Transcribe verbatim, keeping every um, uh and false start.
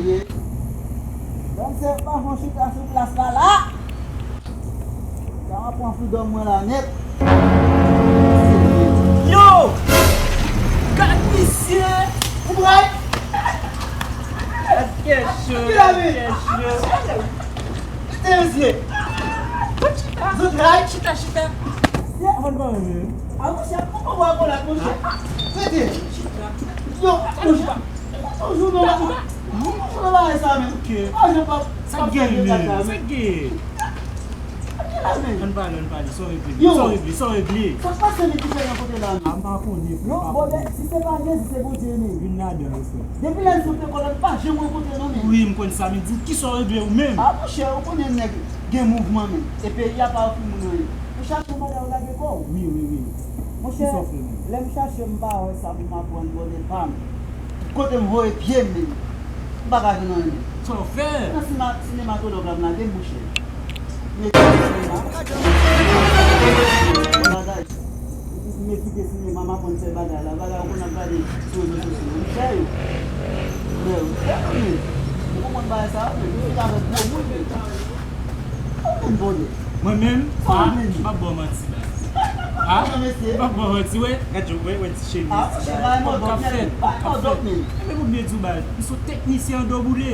Mesye, ban m se pa fon chita sou plas la la. Sa m ap pran freedom mwen la nèt. Yo! Gad misye! Ou pral? Gad kèch yo, gad kèch yo. Kite misye. Zot ray. Chita, chita. Ye, avan n pale, men. A, monchè, ou pa wè akolad, monchè. Rete. Yo, monchè. Ou toujou nan la. Ou toujou nan bagay sa, men. Ok. Ah, je pa. Sa k gen, men? Sa k gen? Ann pale, ann pale. Sa w regle? Yo. Sa w regle? Sa w regle? Sa k pase, men, ki fè nan kote la, men? A, m pa konnen, frè. Non, bon, si se pa Jezi, se Bondye, men. Youn ladan yo, frè. Depi lè l sot lekòl, li pa janm rankontre, non, men. Wi, m konn sa, men di m, kisa w regle ou menm? A, monchè, ou konnen nèg gen mouvman, men. E peyi a pa ofri moun anyen. Ou chache yon bagay, ou lage kò w. Wi, wi, wi. Monchè, kisa w fè menm? Lè m chache, m pa wè sa pou m aprann bòdè pa m. Kote m voye pye m menm, m pa ka jwenn anyen. Sa w fè? Nan sima-, sinematològ la m lage m, monchè. M ekite sinema. Bagay. M ekite sinema, m aprann fè bagay la. Bagay ou konn ap gade sou rezo sosyo yo. M fè yo. M fè yo. M fè yo, men. Ou konprann bagay sa yo, men. M fini avèk gwo moun, men. Ou menm, Bondye. Mwen menm? Sa w menm? M p ap ba w manti, baz. A? Non, mesye. M p ap ba w manti, wè. Gad, wè, wè, ti chemiz. A, monchè, bay mòdòp, nèg, bay mòdòp, men. Enben, pou m byen di w, baz, m se yon teknisyen an do boule.